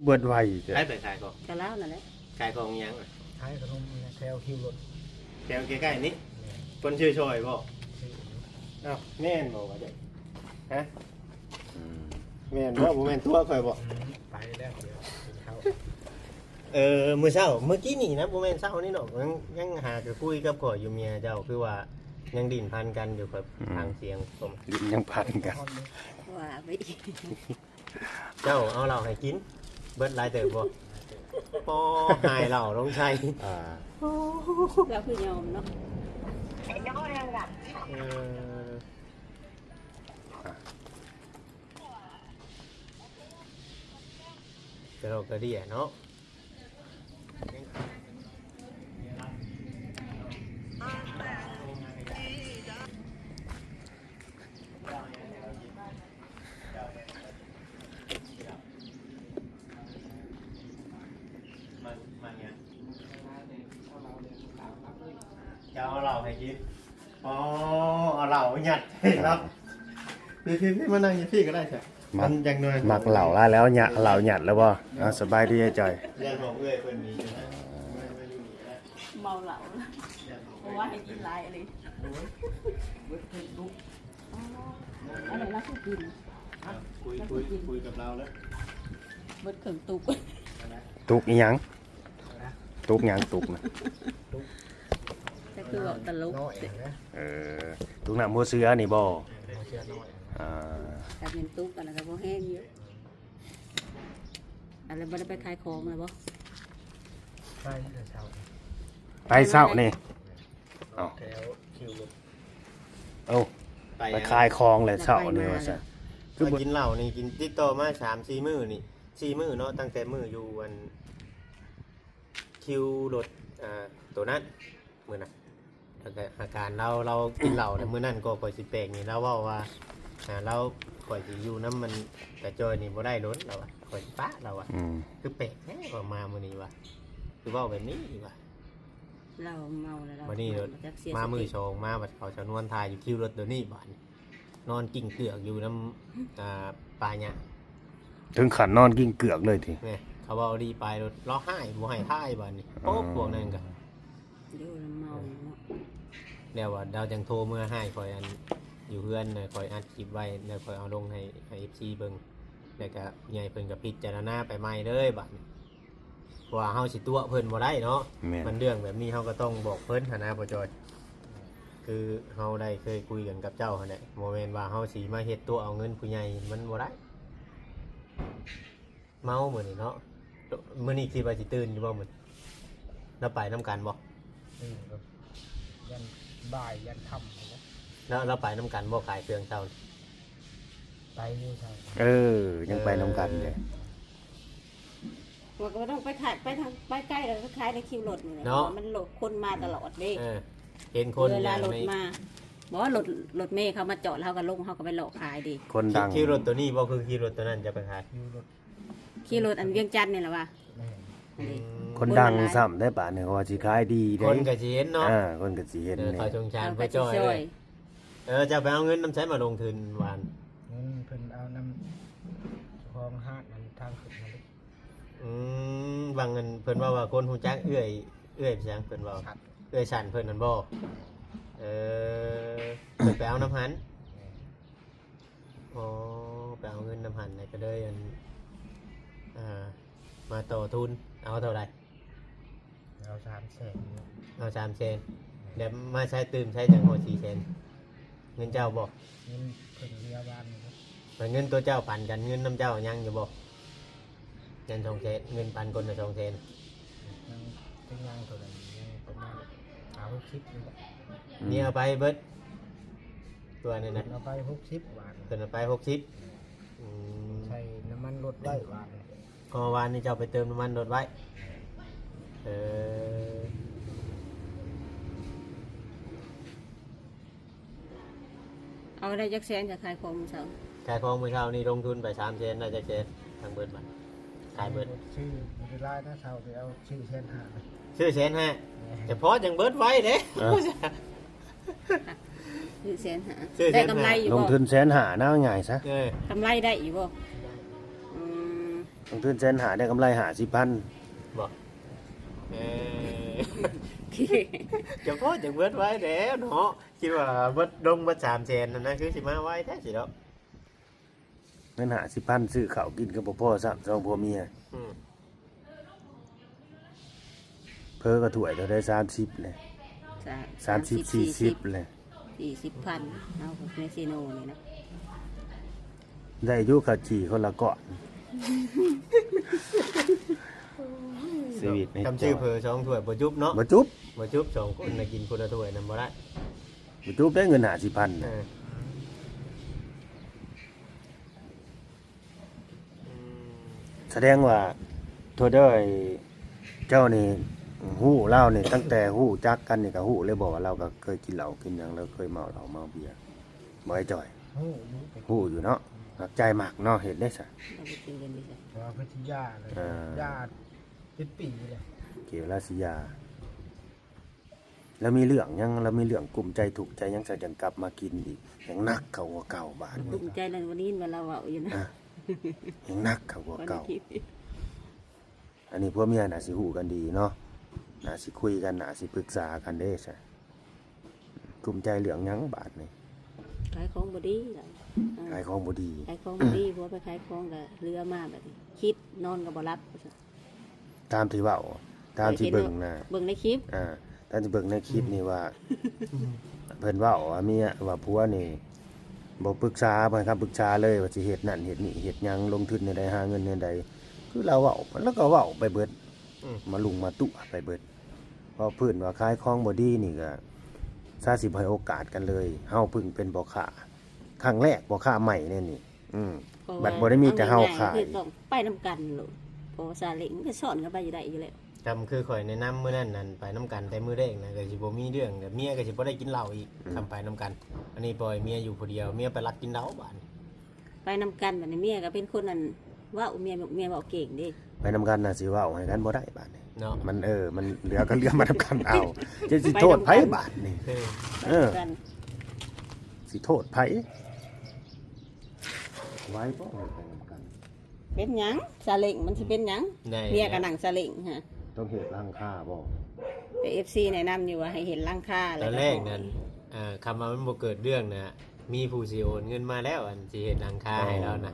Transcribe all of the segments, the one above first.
ເບິດໄວແທ້. ໃຜໄປຂາຍຂອງ? ກະລາວນັ້ນແຫຼະ. ຂາຍຂອງຫຍັງ? ຂາຍຂະໜົມແຖວຄິວລົດ ແຖວໃກ້ໆນີ້. ແມ່ນ. ເພິ່ນຊື່ຊ່ອຍບໍ່? ຊື່. ອ້າວ ແມ່ນບໍ່ວ່າຈັ່ງ? ຮະ? ອືມ ແມ່ນບໍ່? ບໍ່ແມ່ນຕົວະຂ້ອຍບໍ່? ອືມ ໄປແລ້ວ ດຽວກິນເຂົ້າ. ເອີ ມື້ເຊົ້າ ມື້ກີ້ນີ້ນະ ບໍ່ແມ່ນເຊົ້ານີ້ດອກ ຍັງ ຍັງຫາກະຄຸຍກັບຂ້ອຍຢູ່ ເມຍເຈົ້າ ຄືວ່າຍັງດິ້ນພັນກັນຢູ່ ຂ້ອຍ ອືມ ຟັງສຽງ ດິ້ນຍັງພັນກັນ ວ່າໄປອີກ. ເຈົ້າເອົາເຫຼົ້າໃຫ້ກິນ ເບິດຫຼາຍເຕີບບໍ່? ໂອ້ ຫາຍເຫຼົ້າລົງໃສ່ ອ່າ ລາວຄືຍອມເນາະ. ເອີ ກະດອກກະເດຍເນາະ. ເຈົ້າເອົາເຫຼົ້າໃຫ້ກິນ. ອໍ ເອົາເຫຼົ້າຍັດໃຫ້ລາວ. ພີ່ໆໆ ມານັ່ງຢູ່ພີ້ກະໄດ້ຊະ ມັກ ມັນຢ່າງໜ້ອຍ ມັກເຫຼົ້າຫຼາຍແລ້ວ ຍະເຫຼົ້າຍັດແລ້ວບໍ່? ເອົາ ສະບາຍດີອ້າຍຈ່ອຍ. ເລື່ອງຂອງເອື້ອຍເພິ່ນນີ້ ເມົາເຫຼົ້າ ເພາະວ່າໃຫ້ກິນຫຼາຍອີ່ຫຼີ. ອໍ ອັນນັ້ນລາວຄືກິນ ຄຸຍ ຄຸຍ ຄຸຍກັບລາວແລ້ວ ເບິດເຄິ່ງຕຸກ. ຕຸກອີ່ຫຍັງ? ຕຸກຫຍັງ? ຕຸກນະ ແຕ່ຄືເວົ້າຕະຫຼົກ. ເອີ ຕຸກນ້ຳຫົວເສືອນີ້ບໍ່? ອ່າ ກະແມ່ນຕຸກ ອັນນັ້ນກະບໍ່ແຮງຢູ່. ອັນ ແລ້ວບໍ່ໄດ້ໄປຂາຍຂອງແລ້ວບໍ່? ໄປແຕ່ເຊົ້າ ໄປເຊົ້ານີ້. ເອົ້າ ແຖວຄິວລົດ. ເອົ້າ ໄປ ໄປຂາຍຂອງແລ້ວເຊົ້ານີ້ວ່າຊັ້ນ. ຄືກິນເຫຼົ້ານີ້ ກິນຕິດຕໍ່ມາສາມສີ່ມື້ນີ້ ສີ່ມື້ເນາະ ຕັ້ງແຕ່ມື້ຢູ່ອັນ ຄິວລົດ ອ່າ ໂຕນັ້ນມື້ນັ້ນ ແລ້ວກະອາການລາວ ລາວກິນເຫຼົ້າແລ້ວ ມື້ນັ້ນກໍຂ້ອຍຊິແປກນີ້ ລາວເວົ້າວ່າ ອ່າ ລາວ ຂ້ອຍຊິຢູ່ນຳມັນກະຈ່ອຍນີ້ບໍ່ໄດ້ດົນ ລາວວ່າ ຂ້ອຍຊິປະ ລາວວ່າ. ອືມ ຄືແປກແທ້ວ່າມາມື້ນີ້ວ່າ ຄືເວົ້າແບບນີ້ວ່າ ລາວເມົາແລ້ວ ລາວ ບັດນີ້ ມາມື້ສອງມາ ບັດເຂົາສະນວນຖ່າຍຢູ່ຄິວລົດໂຕນີ້ ບາດນີ້ ນອນກິ້ງເກືອກຢູ່ນຳ ອ່າ ປ່າຫຍ້າ ເຖິງຂັ້ນນອນກິ້ງເກືອກເລີຍຕິ. ແມ່ນ ເຂົາເວົ້າດີປາຍໂລດ ລາວຮ້າຍ ບໍ່ໃຫ້ຖ່າຍບາດນີ້. ໂອ້ ພວກນັ້ນກະ ເອີ ເມົາເນາະ. ແລ້ວວ່າລາວຈັ່ງໂທເມືອຮ້າຍຂ້ອຍ ອັນ ຢູ່ເຮືອນນະ ຂ້ອຍອັດຄລິບໄວ້ ແລ້ວຂ້ອຍເອົາລົງໃຫ້ ໃຫ້ເອັຟຊີເບິ່ງ ແລ້ວກະຜູ້ໃຫຍ່ເພິ່ນກະພິຈາລະນາໄປໃໝ່ເລີຍບາດນີ້. ເພາະວ່າເຮົາຊິຕົວະເພິ່ນບໍ່ໄດ້ເນາະ. ແມ່ນ ມັນເລື່ອງແບບນີ້ເຮົາກໍຕ້ອງບອກເພິ່ນຫັ້ນນະ ພໍ່ຈອຍ. ຄືເຮົາໄດ້ເຄີຍຄຸຍກັນກັບເຈົ້າຫັ້ນແຫຼະ ບໍ່ແມ່ນວ່າເຮົາຊິມາເຮັດຕົວະເອົາເງິນຜູ້ໃຫຍ່ ມັນບໍ່ໄດ້. ເມົາມື້ນີ້ເນາະ ມື້ນີ້ຄິດວ່າຊິຕື່ນຢູ່ບໍ່ມື້ນີ້? ລາວໄປນຳກັນບໍ່? ຕື່ນກໍຢັນບ່າຍຢັນຄ່ຳ. ແລ້ວລາວໄປນຳກັນບໍ່ ຂາຍເຄື່ອງເຊົ້າ? ໄປຢູ່ເຊົ້າ. ເອີ ຍັງໄປນຳກັນເດ້. ເອີ ວ່າກໍບໍ່ຕ້ອງໄປຂາຍ ໄປທາງ ໄປໃກ້ແລ້ວກໍຂາຍໃນຄິວລົດນີ້ແຫຼະ ເນາະ ເພາະວ່າມັນລົດຄົນມາຕະຫຼອດເດ້. ເອີ ເຫັນຄົນ ເວລາລົດມາ ບໍ່ ລົດ ລົດເມເຂົາມາຈອດ ເຮົາກໍລົງ ເຮົາກໍໄປເລາະຂາຍເດ້. ຄົນດັງ ຄິວລົດໂຕນີ້ບໍ່ ຄືຄິວລົດໂຕນັ້ນຈະໄປຂາຍ? ຄິວລົດ ຂີ່ລົດອັນວຽງຈັນນີ້ລະວ່າ. ແມ່ນ ຄົນດັງຊ້ຳໄດ໋ ປານນີ້ວ່າຊິຂາຍດີເດ້. ຄົນກໍຊິເຫັນເນາະ. ເອີ ຄົນກໍຊິເຫັນ. ເອີ ເຂົາສົງສານພໍ່ຈ້ອຍເລີຍ. ເອີ ເຈົ້າໄປເອົາເງິນນຳໃສມາລົງທຶນຫວານ? ເງິນເພິ່ນເອົານຳເຈົ້າຂອງຮ້ານອັນທາງຂຶ້ນຫັ້ນເດ້. ອືມ ຫວ່າງເງິນເພິ່ນເວົ້າວ່າຄົນຮູ້ຈັກເອື້ອຍ ເອື້ອຍຫຍັງເພິ່ນເວົ້າ? ເອື້ອຍສັນເພິ່ນຫັ້ນບໍ່? ເອີ ເພິ່ນໄປເອົານຳຫັ້ນ. ແມ່ນ. ອໍ ໄປເອົາເງິນນຳຫັ້ນ ແລ້ວກໍເລີຍ ອັນ ອ່າ ມາຕໍ່ທຶນ. ເອົາເທົ່າໃດ? ເອົາສາມແສນ. ເອົາສາມແສນ. ແລ້ວມາໃຊ້ຕື່ມໃຊ້ຈັ່ງຮອດສີ່ແສນ? ເງິນເຈົ້າບໍ່? ເງິນເພິ່ນເຫຼືອບ້ານນີ້. ແລ້ວເງິນຕົວເຈົ້າປັນກັນ ເງິນນຳເຈົ້າຍັງຢູ່ບໍ່? ຍັງສອງແສນ ເງິນປັນຄົນລະສອງແສນ. ຍັງ ຍັງເທົ່າໃດ? ຍັງປະມານຫ້າຫົກສິບນີ້ແຫຼະ. ອືມ ນີ້ເອົາໄປເບິດ ຕົວນີ້ນະ. ເອົາໄປຫົກສິບຫວານ. ເພິ່ນເອົາໄປຫົກສິບ. ອືມ ໃສ່ນ້ຳມັນລົດໄວ້ຫວານ. ເພາະວ່າຫວານນີ້ເຈົ້າໄປເຕີມນ້ຳມັນລົດໄວ້. ເອີ ເອົາໄດ້ຈັກແສນ ຈະຂາຍຂອງມື້ເຊົ້າ? ຂາຍຂອງມື້ເຊົ້ານີ້ລົງທຶນໄປສາມແສນ ໄດ້ຈັກແສນ ທັງເບິດບັດ? ຂາຍເບິດ ຊື້ບໍ່ໄດ້ຫຼາຍນະ ເຊົ້າໄປເອົາ ຊື້ແສນຫ້າ. ຊື້ແສນຫ້າ. ແມ່ນ. ຈະພໍຈັ່ງເບິດໄວເດ້. ເອີ ຊື້ແສນຫ້າ ຊື້ແສນຫ້າ ໄດ້ກຳໄລຢູ່ບໍ່? ລົງທຶນແສນຫ້ານະ ງ່າຍຊະ. ເອີ ກຳໄລໄດ້ຢູ່ບໍ່? ໄດ້. ອືມ ລົງທຶນແສນຫ້າ ໄດ້ກຳໄລຫ້າສິບພັນ ບໍ່? ເອີ ຈະພໍຈະເບິດໄວແລ້ວເນາະ ຄິດວ່າເບິດ ລົງເບິດສາມແສນຫັ້ນນະ ຄືຊິມາໄວແທ້ຊິເນາະ. ເງິນຫ້າສິບພັນຊື້ເຂົ້າກິນກໍບໍ່ພໍຊ້ຳ ສອງຜົວເມຍ. ອືມ ເຜີກໍຖ້ວຍເທົ່າໃດ ສາມສິບແຫຼະ ສາມ ສາມສິບ ສີ່ສິບແຫຼະ ສີ່ສິບພັນ ເອົາແມຊິໂນນີ້ນະ ໄດ້ຢູ່ ຂ້າວຈີ່ຄົນລະກ້ອນ. ຊີວິດໃນ ຄຳຊື້ເຜີສອງຖ້ວຍບໍ່ຈຸບເນາະ ບໍ່ຈຸບ ບໍ່ຈຸບ ສອງຄົນນະກິນຄົນລະຖ້ວຍນຳບໍ່ໄດ້ ບໍ່ຈຸບໄດ້ເງິນຫ້າສິບພັນນະ. ເອີ ອືມ ສະແດງວ່າ ໂທດເດີ ເຈົ້ານີ້ຮູ້ລາວນີ້ ຕັ້ງແຕ່ຮູ້ຈັກກັນນີ້ກໍຮູ້ເລີຍບໍ່ວ່າລາວກໍເຄີຍກິນເຫຼົ້າກິນຫຍັງ ລາວເຄີຍເມົາເຫຼົ້າເມົາເບຍບໍ່ ອ້າຍຈ່ອຍ? ຮູ້ຢູ່ ຮູ້ຢູ່ເນາະ ອືມ ມັກໃຈມັກເນາະ ເຮັດໄດ້ຊະ ເຮົາບໍ່ກິນກັນເດຊະ ເອີ ເພິ່ນຊິຢ່າເລີຍ ເອີ ຢ່າເປັນປີເລີຍ ເກວລາຊິຢາ. ແລ້ວມີເລື່ອງຫຍັງ ແລ້ວມີເລື່ອງກຸ້ມໃຈທຸກໃຈຫຍັງ ຊະຈັ່ງກັບມາກິນອີກ ຍັງໜັກເຂົ້າກວ່າເກົ່າບາດນີ້ ກຸ້ມໃຈແລ້ວ ວັນນີ້ວ່າລາວເວົ້າຢູ່ນະ ອ່ະ ຍັງໜັກເຂົ້າກວ່າເກົ່າ. ອັນນີ້ຜົວເມຍໜ້າຊິຮູ້ກັນດີເນາະ ໜ້າຊິຄຸຍກັນ ໜ້າຊິປຶກສາກັນເດ້ຊະ. ກຸ້ມໃຈເລື່ອງຫຍັງບາດນີ້? ຂາຍຂອງບໍ່ດີລະ ເອີ ຂາຍຂອງບໍ່ດີ ຂາຍຂອງບໍ່ດີ ຜົວໄປຂາຍຂອງກະເຫຼືອມາບາດນີ້ ຄິດນອນກໍບໍ່ຫຼັບ. ຕາມທີ່ເວົ້າ ຕາມທີ່ເບິ່ງນະ ເບິ່ງໃນຄລິບ ອ່າ ຕາມທີ່ເບິ່ງໃນຄລິບນີ້ວ່າ ເພິ່ນເວົ້າວ່າເມຍ ວ່າຜົວນີ້ບໍ່ປຶກສາ ບໍ່ໃຫ້ຄຳປຶກສາເລີຍ ວ່າຊິເຮັດນັ້ນເຮັດນີ້ ເຮັດຫຍັງ ລົງທຶນແນວໃດ ຫາເງິນແນວໃດ ຄືລາວເວົ້າ ລາວກໍເວົ້າໄປເບິດ ອືມ ມາລຸງມາຕົວະໄປເບິດ ເວົ້າພື້ນວ່າຂາຍຂອງບໍ່ດີນີ້ກໍຊາຊິບໍ່ໃຫ້ໂອກາດກັນເລີຍ ເຮົາເພິ່ງເປັນພໍ່ຄ້າ ຄັ້ງແລກພໍ່ຄ້າໃໝ່ແນວນີ້ ອືມ ເພາະວ່າ ບັດບໍ່ໄດ້ມີແຕ່ເຮົາຂາຍ ເອົາງ່າຍໆ ຄືຕ້ອງໄປນຳກັນໂລດ ເພາະວ່າຊາເລັງມັນກໍຊ້ອນກັນໄປຢູ່ໄດ້ຢູ່ແລ້ວ. ຄຳຄືຂ້ອຍແນະນຳມື້ນັ້ນນັ້ນ ໄປນຳກັນແຕ່ມື້ແລກນະ ກໍຊິບໍ່ມີເລື່ອງ ແລ້ວເມຍກໍຊິບໍ່ໄດ້ກິນເຫຼົ້າອີກ ອືມ ຄຳໄປນຳກັນ. ອັນນີ້ປ່ອຍເມຍຢູ່ຜູ້ດຽວ ເມຍໄປລັກກິນເຫຼົ້າບາດນີ້ ໄປນຳກັນບາດນີ້ ເມຍກໍເປັນຄົນນັ້ນເວົ້າ ເມຍ ເມຍເວົ້າເກັ່ງເດ້ ໄປນຳກັນນະ ຊິເວົ້າໃຫ້ກັນບໍ່ໄດ້ບາດນີ້ເນາະ ມັນ ເອີ ມັນເຫຼືອກໍເຫຼືອມານຳກັນເອົາ ຈະຊິໂທດໃຜບາດນີ້ ເອີ ເອີ ໄປນຳກັນ ຊິໂທດໃຜ ໄວບໍ່ ໄປນຳກັນ ເປັນຫຍັງ ຊາເລັງມັນຊິເປັນຫຍັງ ໄດ້ ເມຍກໍນັ່ງຊາເລັງຫະ ຕ້ອງເຮັດຫຼັງຄາບໍ່ ແຕ່ເອັຟຊີແນະນຳຢູ່ວ່າໃຫ້ເຮັດຫຼັງຄາ ຕອນແລກນັ້ນ ເອີ ຄຳວ່າມັນບໍ່ເກີດເລື່ອງນະ ມີຜູ້ຊິໂອນເງິນມາແລ້ວ ອັນຊິເຮັດຫຼັງຄາໃຫ້ລາວນະ ອໍ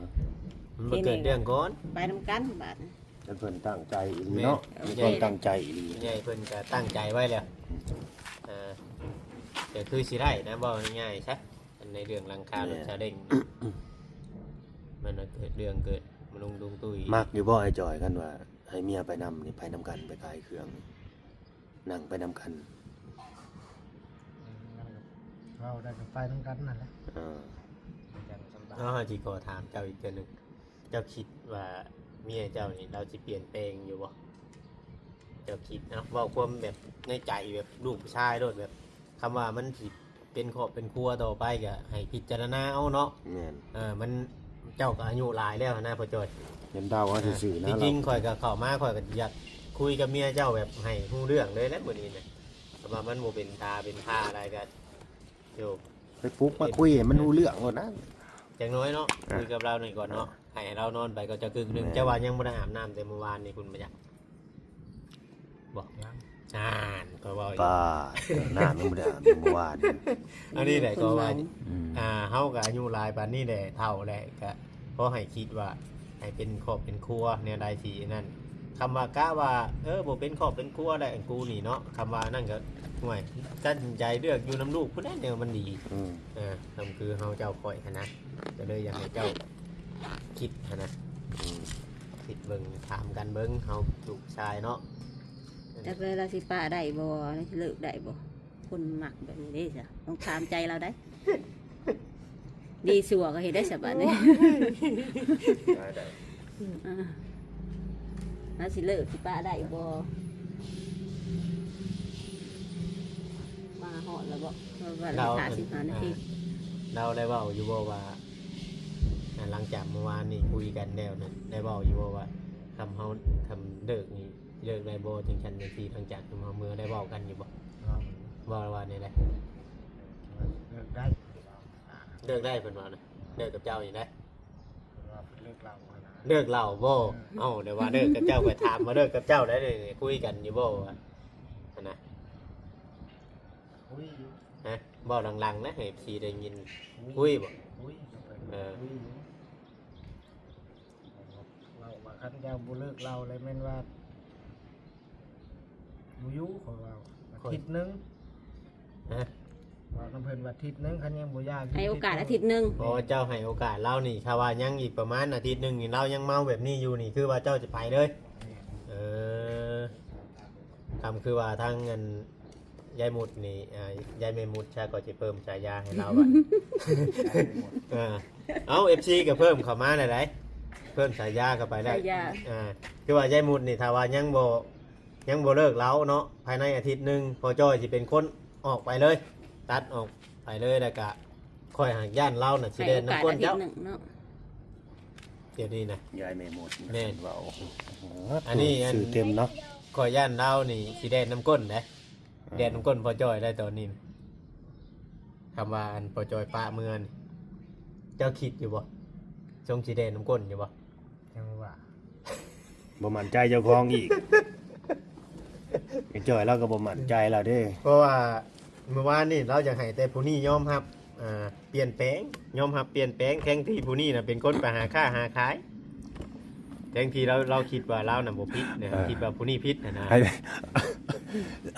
ມັນບໍ່ເກີດເລື່ອງກ່ອນ ໄປນຳກັນບາດນີ້ ເພິ່ນຕັ້ງໃຈອີ່ຫຼີເນາະ ມີຄວາມຕັ້ງໃຈອີ່ຫຼີ ໃຫຍ່ເພິ່ນກໍຕັ້ງໃຈໄວ້ແລ້ວ ເອີ ກໍຄືຊິໄດ້ນະ ເວົ້າງ່າຍໆຊະ ອັນໃນເລື່ອງຫຼັງຄາ ແມ່ນ ລົດຊາເລັງ ມັນເກີດເລື່ອງເກີດມາລຸງຕຸງຕຸ້ຍ ມັກຢູ່ບໍ່ອ້າຍຈ່ອຍ ຄັນວ່າໃຫ້ເມຍໄປນຳນີ້ ໄປນຳກັນໄປຂາຍເຄື່ອງ ນັ່ງໄປນຳກັນ ອືມ ມັນກໍເວົ້າໄດ້ກໍໄປນຳກັນນັ້ນແຫຼະ ເອີ ເຮົາຊິຂໍຖາມເຈົ້າອີກເທື່ອໜຶ່ງ ເຈົ້າຄິດວ່າເມຍເຈົ້ານີ້ລາວຊິປ່ຽນແປງຢູ່ບໍ່? ເຈົ້າຄິດເນາະ ເວົ້າຄວາມແບບໃນໃຈແບບລູກຜູ້ຊາຍໂລດ ແບບ ຄຳວ່າມັນຊິເປັນຄອບເປັນຄົວຕໍ່ໄປກໍໃຫ້ພິຈາລະນາເອົາເນາະ ແມ່ນ ເອີ ມັນ ເຈົ້າກໍອາຍຸຫຼາຍແລ້ວຫັ້ນນະ ພໍ່ຈ່ອຍ ເຫັນດາວວ່າຊື່ໆນະ ທີ່ຈິງຂ້ອຍກໍເຂົ້າມາ ຂ້ອຍກໍຢາກຄຸຍກັບເມຍເຈົ້າແບບໃຫ້ຮູ້ເລື່ອງເລີຍແຫຼະມື້ນີ້ນະ ແຕ່ວ່າມັນບໍ່ເປັນຕາເປັນທ່າໃດກໍ ໂຍ ໄປປຸກມາຄຸຍໃຫ້ມັນຮູ້ເລື່ອງໂລດນະ ຈັກໜ້ອຍເນາະ ອ່າ ຄຸຍກັບລາວໜ້ອຍກ່ອນເນາະ ອ່າ ໃຫ້ລາວນອນໄປກໍຈະຄຶ່ງໜຶ່ງ ແມ່ນ ເຈົ້າວ່າຍັງບໍ່ໄດ້ອາບນ້ຳແຕ່ມື້ວານນີ້ພຸ້ນບໍ່ຈັກ ບໍ່ ນັ້ນ ຂ້ອຍເວົ້າຢູ່ ປ້າ ນ້ຳຍັງບໍ່ໄດ້ອາບມື້ວານ ອັນນີ້ແຫຼະກໍວ່າ ອືມ ອ່າ ເຮົາກໍອາຍຸຫຼາຍປານນີ້ແຫຼະ ເຖົ້າແຫຼະ ກໍຂໍໃຫ້ຄິດວ່າໃຫ້ເປັນຄອບເປັນຄົວແນວໃດຊິນັ້ນ ຄຳວ່າກະວ່າ ເອີ ບໍ່ເປັນຄອບເປັນຄົວແລ້ວ ອັນກູນີ້ເນາະ ຄຳວ່ານັ້ນກໍ ຫ້ວຍ ຕັດສິນໃຈເລືອກຢູ່ນຳລູກພຸ້ນແຫຼະແນວມັນດີ ອືມ ເອີ ຄຳຄືເຮົາເຈົ້າຂ້ອຍຫັ້ນນະ ກໍເລີຍຢາກໃຫ້ເຈົ້າຄິດຫັ້ນນະ ອືມ ຄິດເບິ່ງ ຖາມກັນເບິ່ງ ເຮົາລູກຊາຍເນາະ ຈັກເລີຍລາວຊິປະໄດ້ບໍ່ ລາວຊິເລີກໄດ້ບໍ່? ຄົນມັກແບບນີ້ເດ້ຊະ ຕ້ອງຖາມໃຈລາວໄດ໋ ດີຊົ່ວກໍເຮັດໄດ້ຊະບາດນີ້ ໄດ້ ໄດ້ ອ່າ ລາວຊິເລີກຊິປະໄດ້ບໍ່? ມາຮອດແລ້ວບໍ່? ວ່າລາວ ລາວ ຫ້າສິບຫ້ານາທີ ອ່າ ລາວໄດ້ເວົ້າຢູ່ບໍ່ວ່າ ອ່າ ຫຼັງຈາກມື້ວານນີ້ຄຸຍກັນແລ້ວນັ້ນ ໄດ້ເວົ້າຢູ່ບໍ່ວ່າ ຄຳເຮົາ ຄຳເລີກນີ້ ເລີກໄດ້ບໍ່ ຈັ່ງຊັ້ນຈັ່ງຊີ້ ຫຼັງຈາກທີ່ເຮົາເມືອ ໄດ້ເວົ້າກັນຢູ່ບໍ່? ເວົ້າ ເວົ້າວ່າແນວໃດ? ເລີກໄດ້ ເລີກໄດ້ເພິ່ນວ່ານະ ເລີກກັບເຈົ້ານີ້ໄດ້ ເພິ່ນວ່າເພິ່ນ ເລີກເຫຼົ້າຫັ້ນນະ ເລີກເຫຼົ້າບໍ່? ເອີ ເອົ້າ ດຽວວ່າເລີກກັບເຈົ້າ ຂ້ອຍຖາມວ່າເລີກກັບເຈົ້າໄດ້ ໄດ້ຄຸຍກັນຢູ່ບໍ່ ຫັ້ນນະ? ຄຸຍຢູ່ ຮະ? ເວົ້າດັງໆນະ ໃຫ້ເອັຟຊີໄດ້ຍິນ. ຄຸຍ ຄຸຍບໍ່? ຄຸຍຢູ່ ເອີ ຄຸຍຢູ່. ເວົ້າວ່າຄັນເຈົ້າບໍ່ເລີກເຫຼົ້າແລ້ວແມ່ນວ່າ ບໍ່ຢູ່ ຂ້ອຍວ່າ ອາທິດໜຶ່ງ. ຮະ? ເວົ້ານຳເພິ່ນວ່າອາທິດໜຶ່ງ ຄັນຍັງບໍ່ຢາກຢູ່ ໃຫ້ໂອກາດອາທິດໜຶ່ງ. ເພາະວ່າເຈົ້າໃຫ້ໂອກາດລາວນີ້ ຖ້າວ່າຍັງອີກປະມານອາທິດໜຶ່ງນີ້ ລາວຍັງເມົາແບບນີ້ຢູ່ນີ້ ຄືວ່າເຈົ້າຈະໄປເລີຍ? ແມ່ນ. ເອີ ຄຳຄືວ່າທາງອັນ ຍາຍມຸດນີ້ ອ່າ ຍາຍແມ່ມຸດຊະ ກໍຈະເພີ່ມສາຍາໃຫ້ລາວບັດນີ້. ເອີ ເອົ້າ ເອັຟຊີກໍເພີ່ມເຂົ້າມາແລ້ວໃດ໋ ເພີ່ມສາຍາເຂົ້າໄປແລ້ວ ສາຍາ ອ່າ ຄືວ່າຍາຍມຸດນີ້ ຖ້າວ່າຍັງບໍ່ ຍັງບໍ່ເລີກລາວເນາະ ພາຍໃນອາທິດໜຶ່ງ ພໍ່ຈ້ອຍຊິເປັນຄົນອອກໄປເລີຍ ຕັດອອກໄປເລີຍ ແລ້ວກະຂ້ອຍຫາກຢ້ານລາວນະຊິແລ່ນນຳກົ້ນເຈົ້າ. ໃຫ້ໂອກາດອາທິດໜຶ່ງເນາະ ດຽວນີ້ນະ ຍາຍແມ່ມົດ ແມ່ນ ເວົ້າ ອັນນີ້ອັນ ຊື່ເຕັມເນາະ ຂ້ອຍຢ້ານລາວນີ້ຊິແລ່ນນຳກົ້ນເດ້. ເອີ ແລ່ນນຳກົ້ນພໍ່ຈ້ອຍໄດ້ຕອນນີ້ນະ. ຄຳວ່າອັນພໍ່ຈ້ອຍປະເມືອນີ້ ເຈົ້າຄິດຢູ່ບໍ່? ຊົງຊິແລ່ນນຳກົ້ນຢູ່ບໍ່? ຈັ່ງວ່າ ບໍ່ໝັ້ນໃຈເຈົ້າຂອງອີກ. ໄອ້ຈ້ອຍລາວກໍບໍ່ໝັ້ນໃຈລາວເດ້ ເພາະວ່າມື້ວານນີ້ລາວຢາກໃຫ້ແຕ່ຜູ້ນີ້ຍອມຮັບ ອ່າ ປ່ຽນແປງ ຍອມຮັບປ່ຽນແປງ ແທນທີ່ຜູ້ນີ້ນະເປັນຄົນໄປຫາຄ້າຫາຂາຍ ແທນທີ່ລາວ ລາວຄິດວ່າລາວນະບໍ່ຜິດນະ ເອີ ຄິດວ່າຜູ້ນີ້ຜິດຫັ້ນນະ. ໃຫ້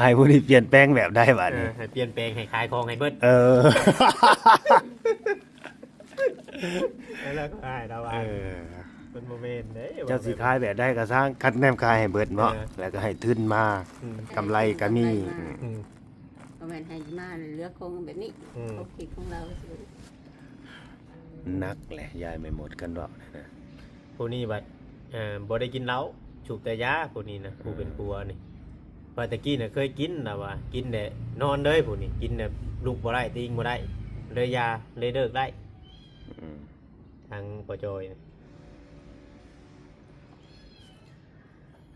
ໃຫ້ຜູ້ນີ້ປ່ຽນແປງແບບໃດບາດນີ້? ເອີ ໃຫ້ປ່ຽນແປງ ໃຫ້ຂາຍຂອງໃຫ້ເບິດ. ເອີ ແລ້ວກໍໃຫ້ລາວວ່າ ເອີ ມັນບໍ່ແມ່ນເດ້ ເຈົ້າຊິຂາຍແບບໃດກໍຊ່າງ ຄັນແນມຂາຍໃຫ້ເບິດເນາະ ເອີ ແລ້ວກໍໃຫ້ທຶນມາ ອືມ ກຳໄລກໍມີ ກຳໄລມາ ອືມ ອືມ ບໍ່ແມ່ນໃຫ້ມາເຫຼືອຄົງແບບນີ້ ອືມ ເຂົາຄິດຂອງລາວຊື່. ໜັກແຫຼະ ຍາຍແມ່ມົດ ຄັນເວົ້ານະ ຜູ້ນີ້ບັດ ເອີ ບໍ່ໄດ້ກິນເຫຼົ້າ ສູບແຕ່ຢາ ຜູ້ນີ້ນະ ຜູ້ເປັນຜົວນີ້. ວ່າແຕ່ກີ້ນະເຄີຍກິນ ລາວວ່າ ກິນແລ້ວນອນເລີຍຜູ້ນີ້ ກິນແລ້ວລຸກບໍ່ໄດ້ຕີງບໍ່ໄດ້ ເລີຍຢ່າ ເລີຍເລີກໄດ້. ອືມ ທາງພໍ່ຈ້ອຍນະ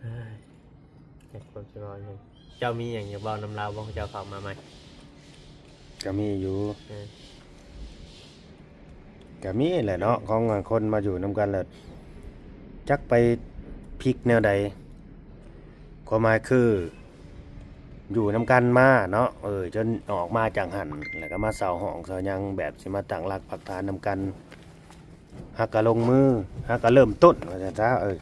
ເອີຍ ຈັກຄວາມຊິເວົ້າຫຍັງ. ເຈົ້າມີຫຍັງຢາກເວົ້ານຳລາວບໍ່? ເຈົ້າເຂົ້າມາໃໝ່ ກໍມີຢູ່ ເອີ ກໍມີແຫຼະເນາະ ຂອງຄົນມາຢູ່ນຳກັນແລ້ວ ຈັກໄປພິກແນວໃດ. ຄວາມໝາຍຄື ຢູ່ນຳກັນມາເນາະ ເອີ ຈົນອອກມາຈາກຫັ້ນ ແລ້ວກໍມາເຊົ່າຫ້ອງເຊົ່າຫຍັງ ແບບຊິມາຕັ້ງຫຼັກປັກຖານນຳກັນ ຫາກະລົງມື ຫາກະເລີ່ມຕົ້ນວ່າຊັ້ນຊະ ເອີ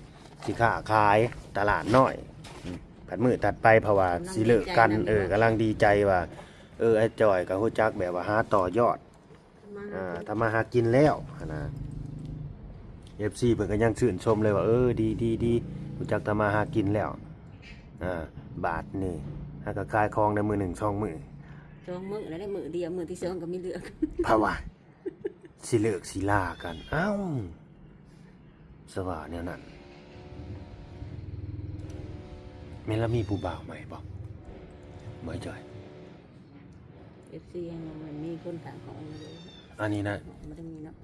ຊິຄ້າຂາຍຕະຫຼາດນ້ອຍ. ອືມ ພັດມື້ຖັດໄປ ເພາະວ່າຊິເລີກກັນ ກຳລັງດີໃຈນຳ ເອີ ກຳລັງດີໃຈວ່າ ເອີ ອ້າຍຈ້ອຍກໍຮູ້ຈັກແບບວ່າຫາຕໍ່ຍອດ ມາຫາ ອ່າ ກິນ ທຳມາຫາກິນແລ້ວຫັ້ນນະ. ເອັຟຊີເພິ່ນກໍຍັງຊື່ນຊົມເລີຍວ່າ ເອີ ດີໆໆ ຮູ້ຈັກທຳມາຫາກິນແລ້ວ. ອ່າ ບາດນີ້ຫາກໍຂາຍຂອງໄດ້ມື້ໜຶ່ງສອງມື້ ສອງມື້ແລ້ວ ໄດ້ມື້ດຽວ ມື້ທີສອງກໍມີເລື່ອງ ເພາະວ່າ ຊິເລີກຊິລາກັນ. ອ້າວ ສະວ່າແນວນັ້ນ ແມ່ນລະມີຜູ້ບ່າວໃໝ່ບໍ່? ບໍ່ຈ່ອຍ ເອັຟຊີຍັງບໍ່ແມ່ນມີຄົນຂ້າງຂອງເລີຍ. ອັນນີ້ນະ ບໍ່ໄດ້ມີເນາະ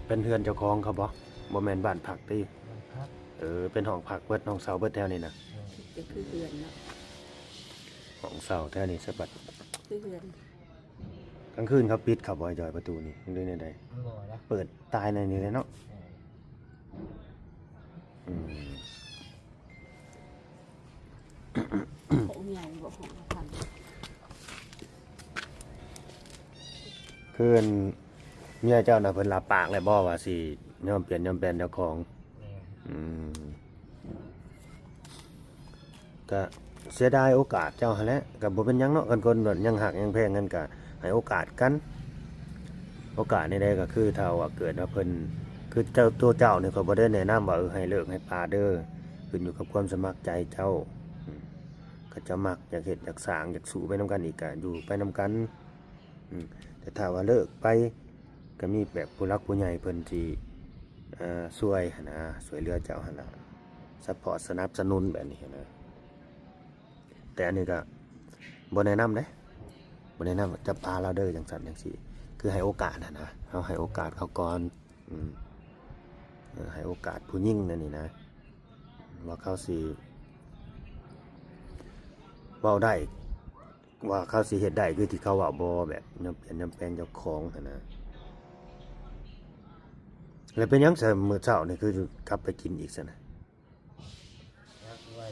ເປັນເຮືອນເຈົ້າຂອງເຂົາບໍ່? ບໍ່ແມ່ນບ້ານພັກຕິ? ບ້ານພັກ ເອີ ເປັນຫ້ອງພັກເບິດ ຫ້ອງເຊົ່າເບິດແຖວນີ້ນະ. ເອີ ກໍຄືເຮືອນເນາະ ຫ້ອງເຊົ່າແຖວນີ້ສະບັດ ຄືເຮືອນ. ກາງຄືນເຂົາປິດເຂົາບໍ່ໃຫ້ຈ່ອຍປະຕູນີ້ ຫຼືແນວໃດ? ບໍ່ນະ ເປີດຕາຍໃນນີ້ເລີຍເນາະ. ເອີ ອືມ ຂອງໃຫຍ່ບໍ່ ຂອງພັນ ຄືອັນເມຍເຈົ້ານະ ເພິ່ນລາບປາກແລ້ວບໍ່ວ່າຊິຍອມປ່ຽນຍອມແປງເຈົ້າຂອງ? ແມ່ນ ອືມ ກະເສຍດາຍໂອກາດເຈົ້າຫັ້ນແຫຼະ. ກະບໍ່ເປັນຫຍັງເນາະ ຄັນຄົນແບບຍັງຮັກຍັງແພງກັນ ກະໃຫ້ໂອກາດກັນ. ໂອກາດແນວໃດກໍຄື ຖ້າວ່າເກີດວ່າເພິ່ນ ຄືເຈົ້າ ຕົວເຈົ້ານີ້ ຂ້ອຍບໍ່ໄດ້ແນະນຳວ່າ ເອີ ໃຫ້ເລີກໃຫ້ປາເດີ ຂຶ້ນຢູ່ກັບຄວາມສະໝັກໃຈເຈົ້າ. ອືມ ຄັນເຈົ້າມັກ ຢາກເຮັດ ຢາກສ້າງ ຢາກສູ້ໄປນຳກັນອີກ ກະຢູ່ໄປນຳກັນ. ອືມ ແຕ່ຖ້າວ່າເລີກໄປ ກໍມີແບບຜູ້ຫຼັກຜູ້ໃຫຍ່ເພິ່ນທີ່ ເອີ ຊ່ວຍຫັ້ນນະ ຊ່ວຍເຫຼືອເຈົ້າຫັ້ນລະ ຊັບພອດສະໜັບສະໜູນແບບນີ້ຫັ້ນນະ. ແຕ່ອັນນີ້ກໍບໍ່ແນະນຳເດ້ ບໍ່ແນະນຳວ່າຈະປາລາວເດີ ຈັ່ງຊັ້ນຈັ່ງຊີ້ ຄືໃຫ້ໂອກາດຫັ້ນນະ ເຮົາໃຫ້ໂອກາດເຂົາກ່ອນ. ອືມ ເອີ ໃຫ້ໂອກາດຜູ້ຍິງແນວນີ້ນະ ວ່າເຂົາຊິເວົ້າໄດ້ ວ່າເຂົາຊິເຮັດໄດ້ຄືທີ່ເຂົາເວົ້າບໍ່ ແບບຍອມປ່ຽນຍອມແປງເຈົ້າຂອງຫັ້ນນະ. ແລ້ວເປັນຫຍັງຊະມື້ເຊົ້ານີ້ຄືກັບໄປກິນອີກຊັ້ນນະ? ຈັກວ່າ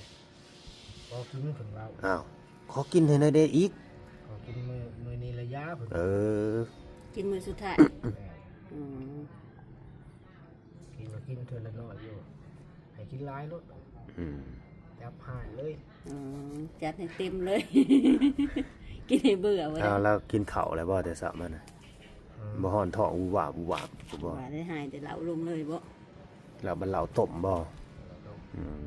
ຂໍກິນເພິ່ນເວົ້າ. ອ້າວ ຂໍກິນໃຫ້ແດ່ອີກ? ຂໍກິນມື້ ມື້ນີ້ລະຢາເພິ່ນ. ເອີ ກິນມື້ສຸດທ້າຍ. ແມ່ນ. ອືມ ກິນກໍກິນເທື່ອລະໜ້ອຍຢູ່ ໃຫ້ກິນຫຼາຍໂລດ. ອືມ ຈັບໃຫ້ເລີຍ. ອືມ ຈັດໃຫ້ເຕັມເລີຍ ກິນໃຫ້ເບື່ອບໍ່ໄດ້. ອ້າວ ແລ້ວກິນເຂົ້າແລ້ວບໍ່ແຕ່ເຊົ້າມານະ? ອືມ ບໍ່ຮ້ອນທ້ອງວູບວາບວູບວາບບໍ່? ວ່າໄດ້ຫາຍແຕ່ເຫຼົ້າລົງເລີຍບໍ່? ແລ້ວມັນເຫຼົ້າຕົ້ມບໍ່? ອືມ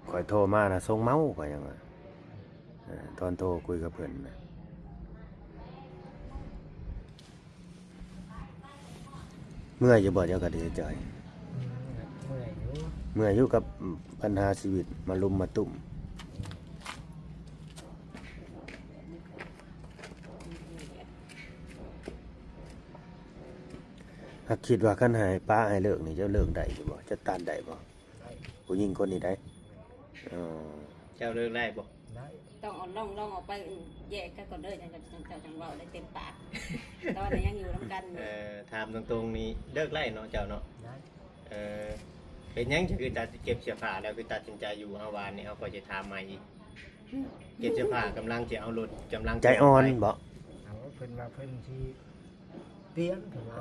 ຂ້ອຍໂທມານະ ຊົງເມົາ ຂ້ອຍຍັງວ່າ ເອີ ຕອນໂທຄຸຍກັບເພິ່ນນະ. ເມື່ອຍຢູ່ບໍ່ ເຈົ້າກໍດີໃຈ? ອືມ ເມື່ອຍຢູ່ ເມື່ອຍຢູ່ກັບບັນຫາຊີວິດມາລຸມມາຕຸ້ມ. ຫາກຄິດວ່າຄັນໃຫ້ປະໃຫ້ເລີກນີ້ ເຈົ້າເລີກໄດ້ຢູ່ບໍ່? ເຈົ້າຕ້ານໄດ້ບໍ່? ໄດ້. ຜູ້ຍິງຄົນນີ້ໄດ໋. ອໍ ເຈົ້າເລີກໄດ້ບໍ່? ໄດ້. ຕ້ອງເອົາ ລອງ ລອງເອົາໄປແຍກກັນກ່ອນເດີ ຈັ່ງ ຈັ່ງ ຈັ່ງເວົ້າໄດ້ເຕັມປາກ. ຕອນນີ້ຍັງຢູ່ນຳກັນຢູ່. ເອີ ຖາມຕົງໆນີ້ ເລີກໄດ້ເນາະ ເຈົ້າເນາະ? ໄດ້. ເອີ ເປັນຫຍັງຈັ່ງຄືຕັດ ເກັບເສື້ອຜ້າແລ້ວ ຄືຕັດສິນໃຈຢູ່? ເຮົາວ່ານີ້ ເຮົາກໍຈະຖາມໃໝ່ອີກ. ເກັບເສື້ອຜ້າ ກຳລັງຈະເອົາລົດ ກຳລັງຈະອອກໄປ. ໃຈອ່ອນບໍ່? ເອົາ ເພິ່ນວ່າເພິ່ນຊິປ່ຽນ ເພິ່ນວ່າ.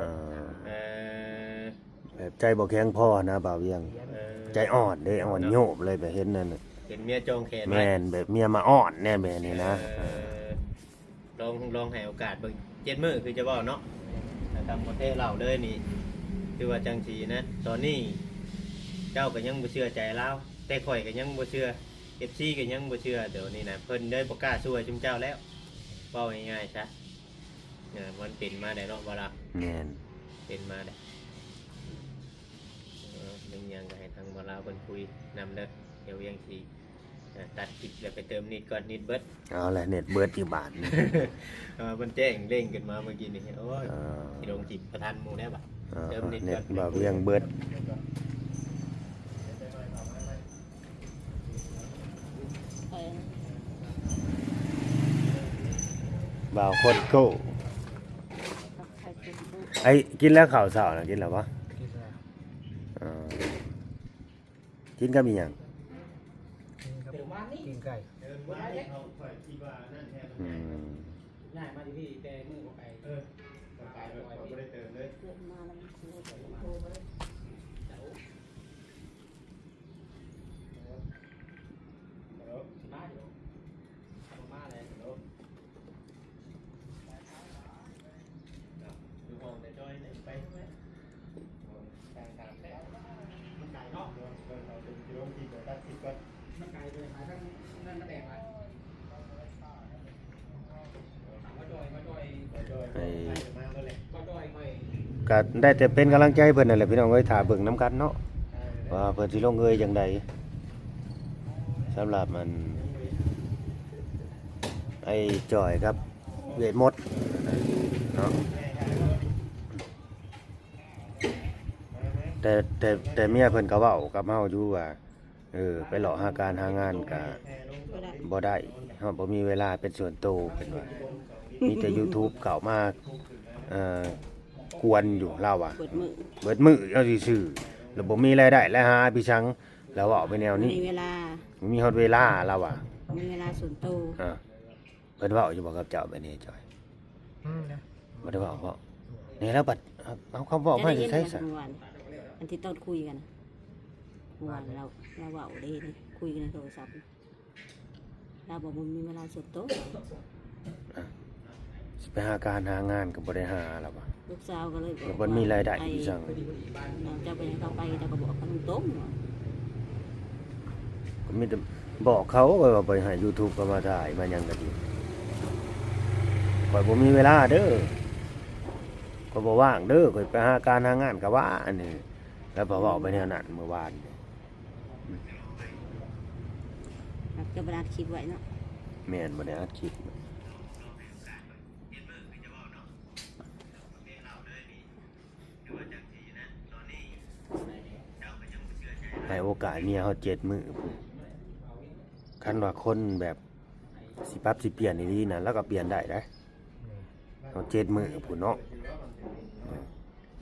ເອີ ເອີ ແບບໃຈບໍ່ແຂງພໍນະ ບ່າວວຽງ. ເອີ ໃຈອ່ອນເດ້ ອ່ອນໂຍບເລີຍ ແບບເຫັນນັ້ນນະ ເຫັນເມຍຈອງແຂນໄວ້. ແມ່ນ ແບບເມຍມາອ້ອນແດ່ແບບນີ້ນະ. ເອີ ເອີ ລອງ ລອງໃຫ້ໂອກາດເບິ່ງ ເຈັດມື້ຄືຈະເວົ້າເນາະ. ແມ່ນ. ຖ້າທຳບໍ່ແທ້ເລົ່າເລີຍນີ້ ຄືວ່າຈັ່ງຊີ້ນະ ຕອນນີ້ເຈົ້າກໍຍັງບໍ່ເຊື່ອໃຈລາວ ແຕ່ຂ້ອຍກໍຍັງບໍ່ເຊື່ອ ເອັຟຊີກໍຍັງບໍ່ເຊື່ອ. ດຽວນີ້ນະ ເພິ່ນເລີຍບໍ່ກ້າຊ່ວຍຊຸມເຈົ້າແລ້ວ ເວົ້າງ່າຍໆຊະ. ເອີ ມັນເປັນມາໄດ້ເນາະ ບໍ່ລະ? ແມ່ນ. ເປັນມາໄດ້. ເອີ ເລື່ອງຫຍັງກໍໃຫ້ທາງບໍ່ລາວເພິ່ນຄຸຍນຳເດີ ດຽວວຽງຊິ ເອີ ຕັດຄລິບແລ້ວໄປເຕີມເນັດກ່ອນ ເນັດເບິດ. ເອົາລະ ເນັດເບິດຢູ່ບາດນີ້. ເອີ ເພິ່ນແຈ້ງເດ້ງຂຶ້ນມາເມື່ອກີ້ນີ້. ໂອ້ຍ ເອີ ຊິລົງຄລິບບໍ່ທັນໝູ່ແລ້ວບາດ. ເອີ ເຕີມເນັດ ເນັດບ່າວວຽງເບິດ. ບ່າວໂຄດໂກ້. ໄອ້ ກິນແລ້ວເຂົ້າເຊົ້ານະ ກິນແລ້ວບໍ່? ກິນແລ້ວ. ເອີ ກິນກັບອີ່ຫຍັງ? ກິນກັບ ກິນໄກ່. ອືມ ຍ້າຍມາຢູ່ພີ້ແຕ່ມື້ບໍ່ໄກ ເອີ ບໍ່ໄກ ບໍ່ໄດ້ເຕີມເລີຍ. ໃຫ້ ກໍໄດ້ແຕ່ເປັນກຳລັງໃຈເພິ່ນນັ້ນແຫຼະ ພີ່ນ້ອງເອີຍ. ຖ້າເບິ່ງນຳກັນເນາະ ວ່າເພິ່ນຊິລົງເອີຍຈັ່ງໃດ ສຳລັບອັນ ໄອ້ຈ່ອຍກັບເວດມົດເນາະ. ແຕ່ ແຕ່ ແຕ່ເມຍເພິ່ນກໍເວົ້າກັບເຮົາຢູ່ວ່າ ເອີ ໄປເລາະຫາການຫາງານກະ ບໍ່ໄດ້ ບໍ່ໄດ້ ເຮົາບໍ່ມີເວລາເປັນສ່ວນໂຕ ເພິ່ນວ່າ ມີແຕ່ຢູທູບເຂົ້າມາ ເອີ ກວນຢູ່ ລາວວ່າ ເບິດມື້ ເບິດມື້ເອົາຊື່ໆ ແລ້ວບໍ່ມີລາຍໄດ້ລາຍຫາ ພີ່ສັງ ລາວເວົ້າໄປແນວນີ້ ບໍ່ມີເວລາ ບໍ່ມີຮອດເວລາ ລາວວ່າ ບໍ່ມີເວລາສ່ວນໂຕ. ເອີ ເພິ່ນເວົ້າຢູ່ບໍ່ກັບເຈົ້າແບບນີ້ຈອຍ? ອືມ ນະ ບໍ່ໄດ້ເວົ້າເບາະ? ນີ້ແລ້ວບັດ ເອົາຄຳເວົ້າມາຈາກໃສຊະ? ອັນທີ່ຕອນຄຸຍກັນ ເມື່ອວານລາວ ລາວເວົ້າເດ້ ຄຸຍກັນໃນໂທລະສັບ ລາວບອກບໍ່ມີເວລາສ່ວນໂຕ. ອ່ະ ຊິໄປຫາການຫາງານກໍບໍ່ໄດ້ຫາລະວ່າ ລູກສາວກໍເລີຍບອກ ແລ້ວບໍ່ມີລາຍໄດ້ອີ່ຫຍັງ ເຈົ້າໄປ ເຈົ້າກໍບອກເຂົາຕົງໆ ກໍມີແຕ່ບອກເຂົາ ຂ້ອຍວ່າບໍ່ໃຫ້ຢູທູບເຂົາມາຖ່າຍມາຫຍັງກໍດີ ຂ້ອຍບໍ່ມີເວລາເດີ ຂ້ອຍບໍ່ວ່າງເດີ ຂ້ອຍໄປຫາການຫາງານກໍວ່າ ອັນນີ້ ແລ້ວກໍເວົ້າໄປແນວນັ້ນມື້ວານນີ້. ອືມ ເຈົ້າບໍ່ໄດ້ອັດຄລິບໄວ້ເນາະ? ແມ່ນ ບໍ່ໄດ້ອັດຄລິບ. ໃຫ້ໂອກາດເມຍເຮົາເຈັດມື້ພຸ້ນ ຄັນວ່າຄົນແບບຊິປັບຊິປ່ຽນອີ່ຫຼີນະ ລາວກໍປ່ຽນໄດ້ເດ້ ເຮົາເຈັດມື້ພຸ້ນເນາະ.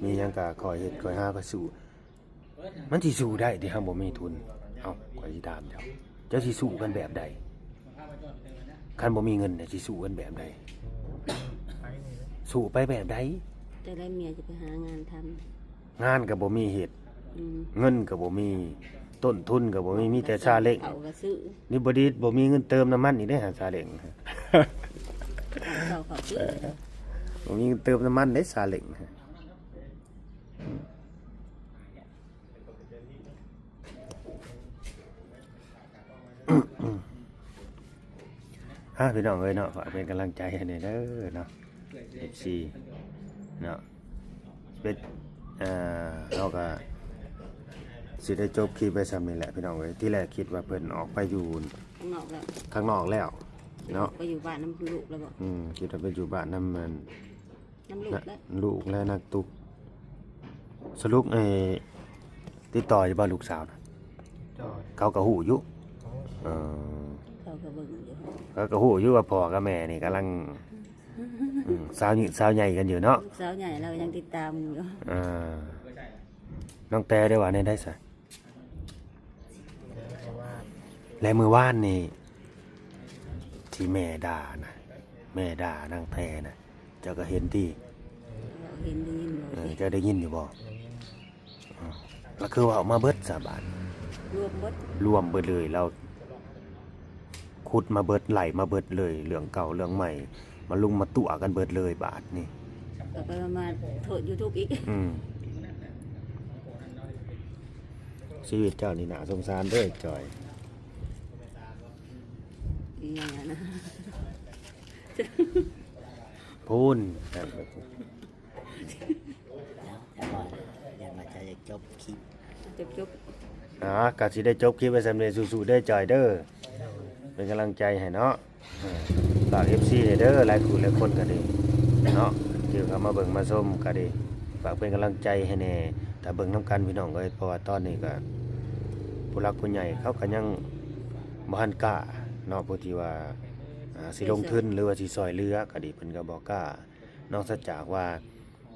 ມີຫຍັງກໍຄ່ອຍເຮັດຄ່ອຍຫາ ຄ່ອຍສູ້. ມັນຊິສູ້ໄດ້ຕິ ເຮົາບໍ່ມີທຶນ? ເອົ້າ ຂ້ອຍຊິຖາມເຈົ້າ ເຈົ້າຊິສູ້ກັນແບບໃດ? ຄັນບໍ່ມີເງິນນະ ຊິສູ້ກັນແບບໃດ? ສູ້ໄປແບບໃດ? ຈະໄດ້ເມຍຈະໄປຫາງານທຳ ງານກໍບໍ່ມີເຮັດ ອືມ ເງິນກໍບໍ່ມີ ຕົ້ນທຶນກໍບໍ່ມີ ມີແຕ່ຊາເລັງ ເຂົ້າກໍຊື້ ນີ້ບໍ່ດີ ບໍ່ມີເງິນເຕີມນ້ຳມັນອີກເດ້ ຫາຊາເລັງ ເຂົ້າກໍຊື້ ບໍ່ມີເງິນເຕີມນ້ຳມັນເດ້ ຊາເລັງ. ອ່າ ພີ່ນ້ອງເອີຍເນາະ ຝາກເປັນກຳລັງໃຈໃຫ້ແດ່ເດີເນາະ ເອັຟຊີເນາະ ເປັນ ເອີ ເຮົາກໍຊິໄດ້ຈົບຄລິບໄວ້ຊ່ຳນີ້ແຫຼະ ພີ່ນ້ອງເອີຍ. ທີແລກຄິດວ່າເພິ່ນອອກໄປຢູ່ຂ້າງນອກແລ້ວ ຂ້າງນອກແລ້ວເນາະ ໄປຢູ່ບ້ານນຳລູກແລ້ວບໍ? ອືມ ຄິດວ່າໄປຢູ່ບ້ານນຳ ອັນ ນຳລູກແລ້ວ ລູກແລ້ວ ນັກຕຸກ. ສະຫຼຸບ ເອີ ຕິດຕໍ່ຢູ່ບໍ່ລູກສາວນະ? ເຂົາກໍຮູ້ຢູ່ ເອີ ເຂົາກໍເບິ່ງຢູ່ ເຂົາກໍຮູ້ຢູ່ວ່າພໍ່ກັບແມ່ນີ້ກຳລັງ ອືມ ສາວຍ- ສາວໃຫຍ່ກັນຢູ່ເນາະ ສາວໃຫຍ່ລາວກໍຍັງຕິດຕາມຢູ່ ເອີ ນ້ອງແຕໄດ້ວ່າແນວໃດຊະ? ແລະ ມື້ວານນີ້ທີ່ແມ່ດ່ານະ ແມ່ດ່ານາງແຕນະ ເຈົ້າກໍເຫັນຕິ? ເຫັນ ໄດ້ຍິນຢູ່ ເອີ ເຈົ້າໄດ້ຍິນຢູ່ບໍ່? ໄດ້ຍິນ ເອີ ລະຄືເວົ້າມາເບິດຊະບາດ ລວມເບິດ ລວມເບິດເລີຍ ລາວຂຸດມາເບິດ ໄລ່ມາເບິດເລີຍ ເລື່ອງເກົ່າເລື່ອງໃໝ່ ມາລຸມມາຕົວະກັນເບິດເລີຍບາດນີ້ ກໍໄປມາໂທດຢູທູບອີກ ອືມ ຊີວິດເຈົ້ານີ້ໜ້າສົງສານເດີຈອຍ ອີຫຍັງນະ ພຸ້ນ ແລ້ວ ແລ້ວກໍ ແລ້ວກໍຈະຈົບຄລິບ ຈົບໆ ອ່າ ກໍຊິໄດ້ຈົບຄລິບໄວ້ຊ່ຳນີ້ ສູ້ໆເດີຈອຍເດີ ເປັນກຳລັງໃຈໃຫ້ເນາະ. ຝາກເອັຟຊີແດ່ເດີ ຫຼາຍຜູ້ຫຼາຍຄົນກໍດີເນາະ ທີ່ເຂົ້າມາເບິ່ງມາຊົມກໍດີ ຝາກເປັນກຳລັງໃຈໃຫ້ແດ່ ຖ້າເບິ່ງນຳກັນພີ່ນ້ອງເອີຍ ເພາະວ່າຕອນນີ້ກໍຜູ້ຫຼັກຜູ້ໃຫຍ່ເຂົາກໍຍັງບໍ່ທັນກ້າເນາະ ຜູ້ທີ່ວ່າ ອ່າ ຊິລົງທຶນ ຫຼືວ່າຊິຊ່ອຍເຫຼືອກໍດີ ເພິ່ນກໍບໍ່ກ້າ ນອກເສຍຈາກວ່າ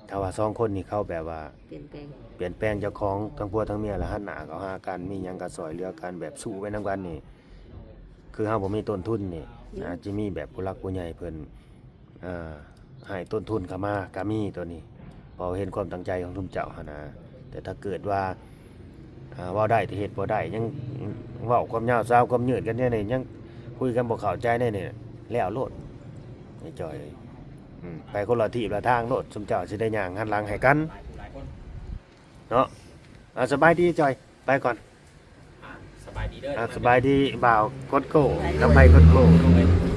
ຖ້າວ່າສອງຄົນນີ້ເຂົາແບບວ່າປ່ຽນແປງ ປ່ຽນແປງເຈົ້າຂອງທັງຜົວທັງເມຍ ແລ້ວຫັນໜ້າເຂົ້າຫາກັນ ມີຫຍັງກໍຊ່ອຍເຫຼືອກັນ ແບບສູ້ໄປນຳກັນນີ້ ຄືເຮົາບໍ່ມີຕົ້ນທຶນນີ້ ອືມ ອາດຈະມີແບບຜູ້ຫຼັກຜູ້ໃຫຍ່ເພິ່ນ ເອີ ໃຫ້ຕົ້ນທຶນເຂົ້າມາກໍມີໂຕນີ້ ເພາະເຫັນຄວາມຕັ້ງໃຈຂອງຊຸມເຈົ້າຫັ້ນນະ ແຕ່ຖ້າເກີດວ່າ ອ່າ ເວົ້າໄດ້ແຕ່ເຮັດບໍ່ໄດ້ ຍັງເວົ້າຄວາມຍາວຊາວຄວາມຍືດກັນແນວນີ້ ຍັງຄຸຍກັນບໍ່ເຂົ້າໃຈແນວນີ້ ແລ້ວໂລດ ໄອ້ຈອຍ ອືມ ໄປຄົນລະທີບລະທາງໂລດ ຊຸມເຈົ້າຊິໄດ້ຍ່າງຫັນຫຼັງໃຫ້ກັນເນາະ. ອ່າ ສະບາຍດີຈອຍ ໄປກ່ອນ ອ່າ ສະບາຍດີເດີ ອ່າ ສະບາຍດີບ່າວກົດໂກ້ ກັບໄພກົດໂກ້.